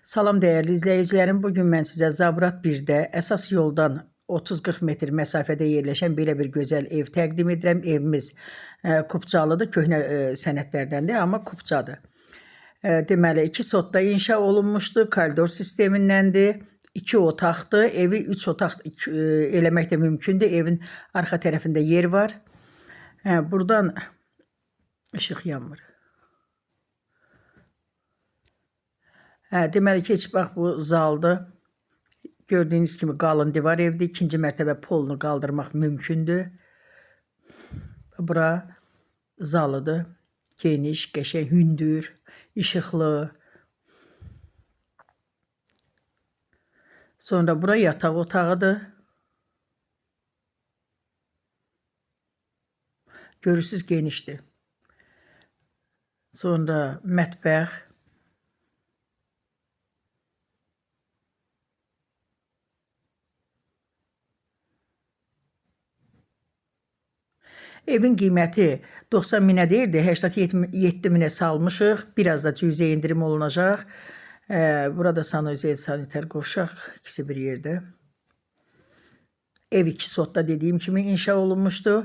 Salam dəyərli izləyicilərim. Bu gün mən sizə Zabrat 1-də əsas yoldan 30-40 metr məsafədə yerləşən belə bir gözəl ev təqdim edirəm. Evimiz kupçalıdır, köhnə sənədlərdəndir, amma kupçadır. Deməli 2 sotda inşa olunmuşdur, koridor sistemindəndir. 2 otaqdır. Evi 3 otaq eləmək də mümkündür. Evin arxa tərəfində yer var. Buradan işıq yanmır. Deməli keçib bax bu zaldır. Gördüyünüz kimi qalın divar evdir. İkinci mərtəbə polunu qaldırmaq mümkündür. Bura zalıdır. Geniş, qəşəng, hündür, işıqlı. Sonra bura yataq otağıdır. Görürsüz genişdir. Sonra mətbəx. Evin qiyməti 90 minə deyirdi, 87 minə salmışıq. Biraz da cüzi endirim olunacaq. Burada sanuzel, sanitar qovşaq ikisi bir yerdə. Ev 2 sotda dediyim kimi inşa olunmuşdu.